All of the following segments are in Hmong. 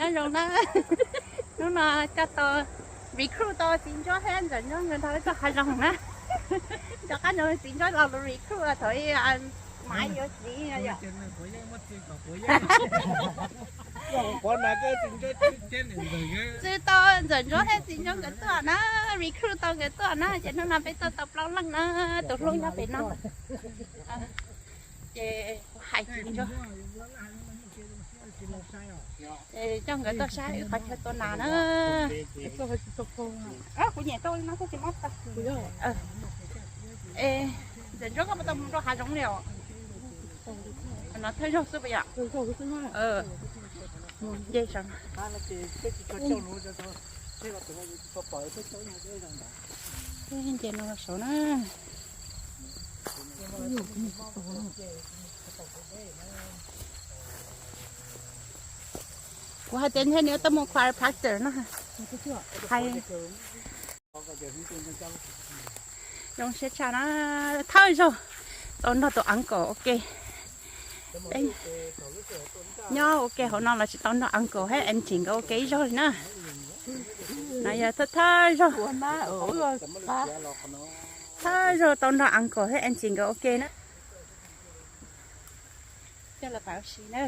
Zoo na, hnub no coj tau recruit tau txiv Ntsuab thiab Ntxawm Ntsuab nkawd nrog wb txoj hav zoov na. Rov qab no txiv Ntsuab los recruit thaum Maiv yuav txiv no yom. Txi tau Ntxawm Ntsuab thiab txiv Ntsuab nkawd tuaj na, recruit tau nkawd tuaj na, ces hnub no peb tuaj tau plaub leej na, tus hlub nyob pem no. Ces kuv hais txiv Ntsuab, coj nkawd tuaj saib wb qhov chaw tua nas na. Kuv nyiam tau no thiaj tsis mob taw. Ntxawm Ntsuab koj puas tau mus rau hav zoov li os? No thawj zaug xwb puas yom? Nce saum no. Nce no saud na. Kuv hais tias ntshe nws tuaj mus chiropractor no. Hais zoo siab tshaj na, thawj zaug tau nrog tus uncle ua ke. Nyob ua ke hauv no los tsis tau nrog uncle thiab auntie nkawd ua ke ib zaug li na. No yog thawj thawj zaug, thawj zaug tau nrog uncle thiab auntie nkawd ua ke na. Coj los pab ua si na.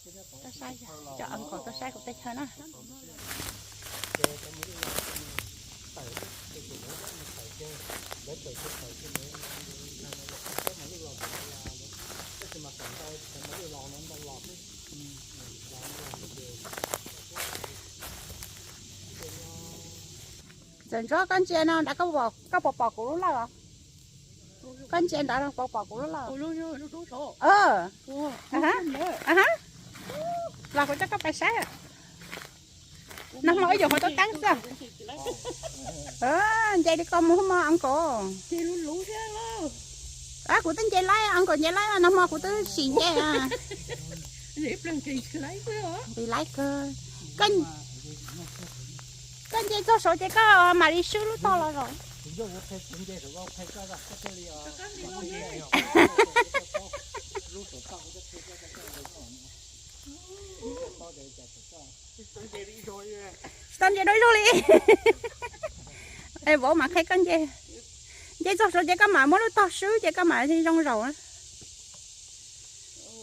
Tuaj saib, cov uncle tuaj saib kuv tej chaw na. Ntxawm Ntsuab, koj ntsia no nrad, koj puas pom kuv lub lawj os? Koj ntsia nrad puas pom kuv lub lawj? Los kuv coj koj pais saib. Nag hmo wb yuav hauv tub teeb xwb. Nce li koj mus hmo uncle. Kuv twb nce laib, uncle nce laib, nag hmo kuv twb sim nce. Nce laib kawg. Koj nce txog saud ces koj mam li swb lub tog los zaum. Tsis tau nce dua ib zaug li. Vauv mam qhia koj nce. Nce txog saud ces koj mam muab lub tog swb ces koj mam li zoo zaum.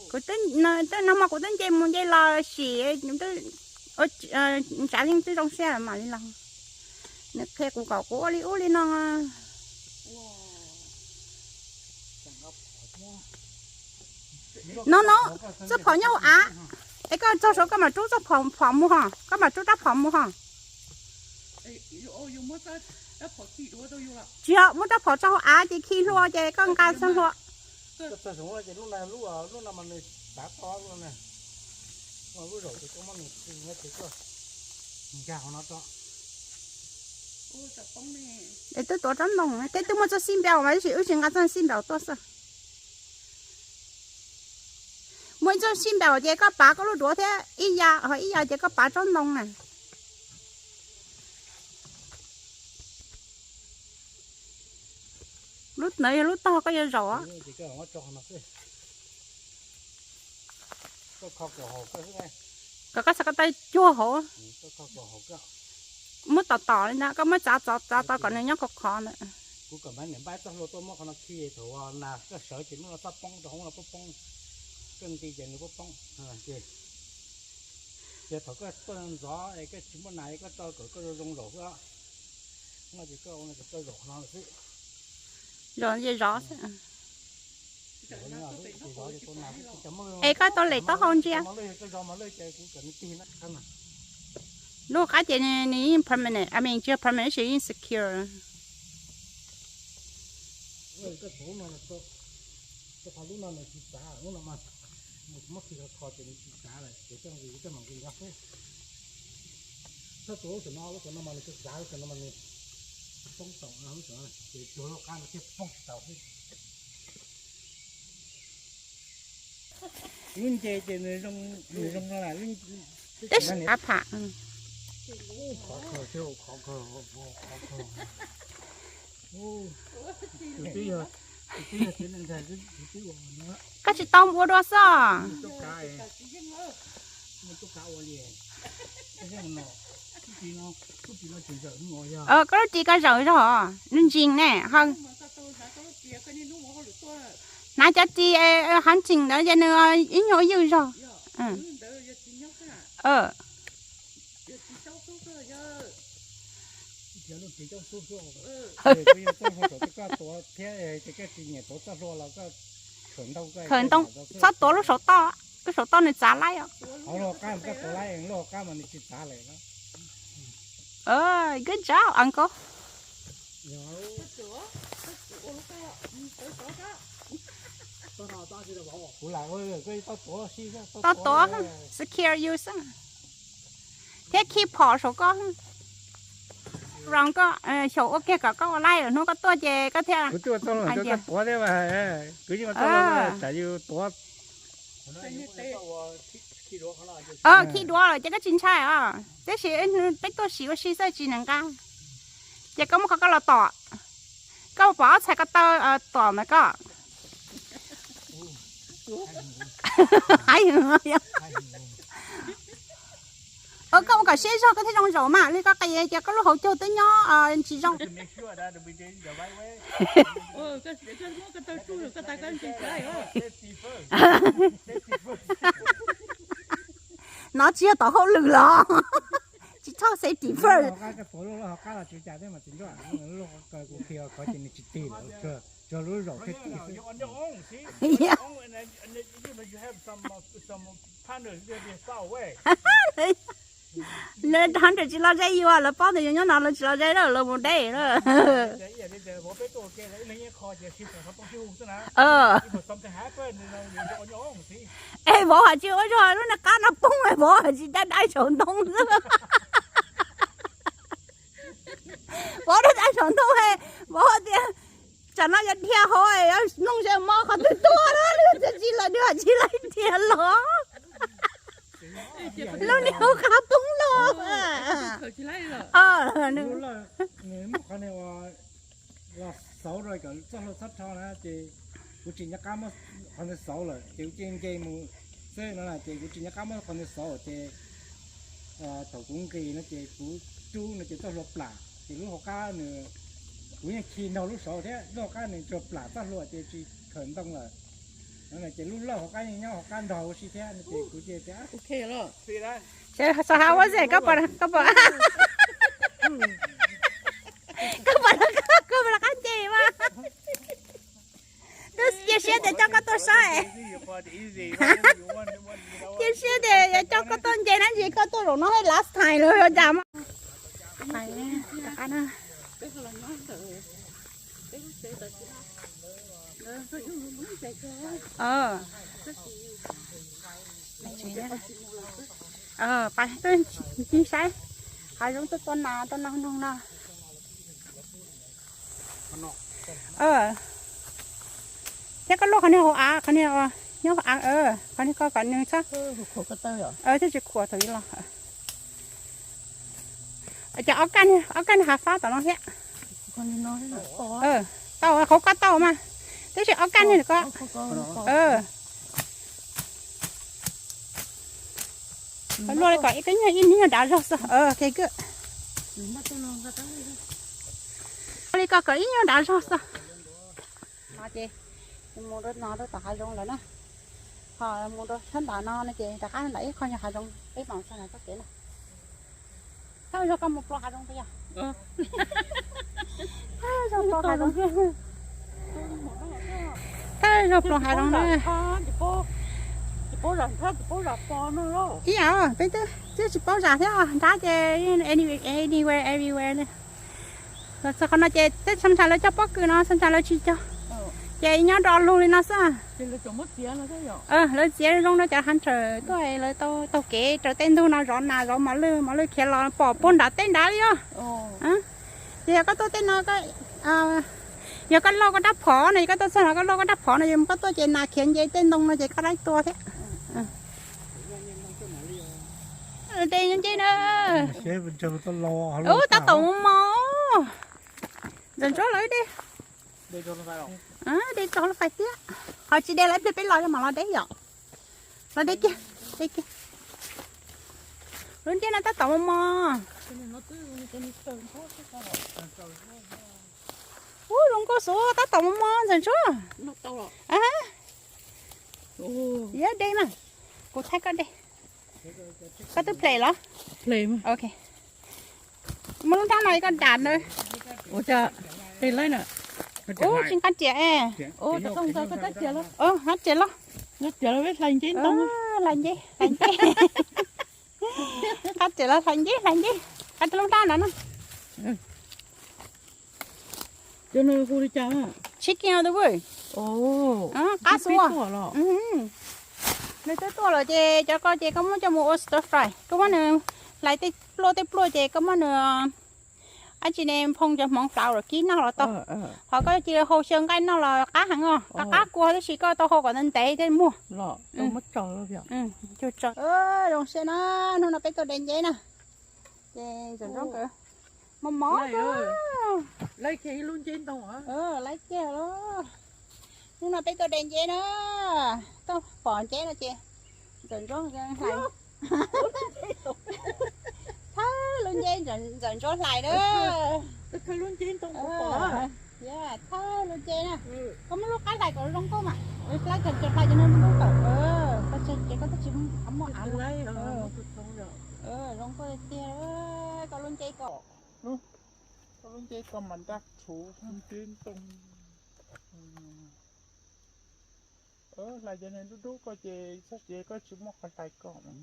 Kuv twb, nag hmo kuv twb nce mus nce los sim, tsav yeej twb zoo siab mam li los. Nws qhia kuv kom kuv ua li ub li no. No no, txoj phom nyob hauv av. Es koj txog saud koj mam rub txoj phom, phom mus ho, koj mam rub rab phom mus ho. Tsis yog, muab rab phom tso hauv av ces khi hlua ces koj nqa txog hlua. Es twb tuav tsob ntoo, twb muaj txoj xib npaum mas tab sis wb tsis nqa txoj xib npaum tuaj xwb. Muaj ib txoj xib npaum ces koj pav koj lub duav thiab ib ya, ho ib ya ces koj pav tsob ntoo na. Lub ntawd yog lub tog koj yuav zaum. Kom koj txhais ko taw cuag hauv. Muab tom tom li ntawd, koj muab txav txov txav tau kom nws nyob khov khov ntawd. Ces thaum koj tuaj ntxov es koj tsis muaj nas, koj tso kom koj zoo zoo zaum xwb. Zaum ces zov xwb. Es koj tau lem taub hau ntsia. Lub qab ces nws yeej permanent, I mean, tsis yog permanent, yeej secure. Lub nce ces nws zoo no. Tib si a pham. Koj tsis tau npua dua xwb. Koj lub ris koj zawm zog, nws ntsis ne. Hnav cov ris hunting ntawd ces nws ib nyuag ywj zog. Khaws ntoo, txhob tuav lub saum toj, lub saum toj nws txav laib os. Good job, uncle. Tau tuav, secure you xwb. Thiab khi phom saum koj, rau koj xyaum ua kiag kom koj ua laib, hnub koj tuaj ces koj thiaj. Kuv tuaj txog los koj tuav thiab mas, kuv yeej ua txog los tsam yus tuav. Khi duav lawm ces koj tsis ntshai os, tab sis peb tuaj sim ua si xwb tsis nqa. Ces koj muab qhov koj los tom, koj pom ob txhais ko taw tom ntawd koj. Koj ua kom siab zog koj thiaj zoo zaum mas, li koj qis ces koj lub hauv caug twb nyob tsis zoo. No tsis yog tom hauj lwm los? Tsis txhob safety first. Lawv hundred tsis los ze yus, lawv paub tias yus nyob no lawv tsis los ze lawm, lawv mus deb na. Es vauv hais tsis ua zog lub niag qab no poob, vauv hais tsis dab dab saum ntoo xwb. Vauv dab dab saum ntoo, vauv tias tsam no yog dhia hauv, mloog seb mob qhov twg tuaj na, tsis los dhia, tsis los dhia los. Lub niag hauv qab poob los. Los xauv rau kom txoj hlua txhob rho na ces kuv tsis nco qab muab qhov ntawd xauv lawm ces kuv cia nce mus xwb no ces kuv tsis nco qab muab qhov ntawd xauv ces thaum kuv nqis no ces kuv rub no ces txoj hlua plam ces lub hauv qab nws, kuv yeej khi nrog lub saud thiab lub hauv qab nws tsuas plam txoj hlua ces tsis khaws ntoo lawm. No ces lub lawj hauv qab yeej nyob hauv qab nrog huv si thiab no ces kuv cia tias, xav hais ua ze koj pom, koj pom, koj pom, koj pom qab nce mas. Twb cia siab tias coj koj tuaj saib, cia siab tias coj koj tuaj nce na, ntsis koj tuaj zaum no thiab last time lawm cas mas. Pais twb ncig saib hav zoov tuaj tua nas tua noog no. Thiab koj luaj qhov niag hauv av, qhov niag nyob hauv av, qhov niag ko kom nws txhob, thiaj tsis khuam thaum los. Ces ob kaj, ob kaj niag hav fab tom no thiab. Tau, qhov koj tau mas, tab sis ob kaj niag ko. Luaj li kom ib nyuag, ib nyuag dav zog xwb. Li ko kom ib nyuag dav zog xwb. No ces mus rau no rau tom hav zoov lawm na. Ho mus rau sab nram no no ces rov qab ntawm ib qho nyuag hav zoov peb mam txog nram txoj kev na. Thawj zaug koj mus pluas hav zoov puas yog? Thawj zaug pluas hav zoov, thawj zaug pluas hav zoov na. Ib yam peb twb tsis paub zam thiab, nrab ces anywhere everywhere li. Los txog qhov no ces tej xyoo ntshai lawv coj pob kws no, xyoo ntshai lawv tsis cog, ces nyob do lug li no xwb. Lawv txiav zoo no cov hunter tuaj, lawv taug kev raws tej ntug no zov nas zov mos lwj, mos lwj khiav los pom puag nram teb nrad li os. Ces yog koj tuaj tej no, yog koj loj koj rab phom no, yog koj tuaj txog no koj loj koj rab phom no, yog koj tuaj ces nas khiav nce tej ntoo no ces koj laib tua thiab. De nce na. Ub, tab tom mos mos. Ntxawm Ntsuab lawv de. De txog lub fais thiab. Ho tsis de lawm, ib pliag peb los mam los de yom. Los de kiag, de kiag. Lub ntiaj no tab tom mos mos. Ub, zoo nkauj xwb, tab tom mos mos Ntxawm Ntsuab. Yog de mas, kuv thaij koj de. Koj twb play los? Ok. Muab lub nrab no koj dam na. Ub, tsis nqab riam es. Nqab riam los? Hlais nceb, hlais nceb. Nqab riam los hlais nceb, hlais nceb. Qab lub nrab no na. Tshib kiag no tus. Qab xwb. Nws twb tuaj lawm ces cov ko ces koj muab coj mus ua stir fry, koj muab nws hlais tej pluaj tej pluaj ces koj muab nws dab tsi ne, phoo cov hmoov flour kib noj los tau. Ho koj cia li hau xyaw nqaij noj los qab heev os, qab qab kua tab sis koj tau hau kom ntev ntev thiaj muag. Zoo siab na, hnub no peb tuaj de nceb na. Ces Ntxawm Ntsuab nkawd mos mos, laib kiag lub. Hnub no peb tuaj de nceb na, tuaj pom nceb no ces Ntxawm Ntsuab hlais. Thawb lub nceb Ntxawm Ntsuab hlais na. Thawb lub nceb na. Koj muab lub qab hlais kom zoo nkauj mas. Hlais cov hlais cov no zoo nkauj tawm. Koj tseg ces koj twb tsis muaj av. Zoo nkauj tiag, koj lub nceb ko. Koj lub nceb ko mas ntaj rhuv nceb ntoo. Hlais cov no dub dub ko ces txhob siv, koj tsis muaj qhov hlais ko mas.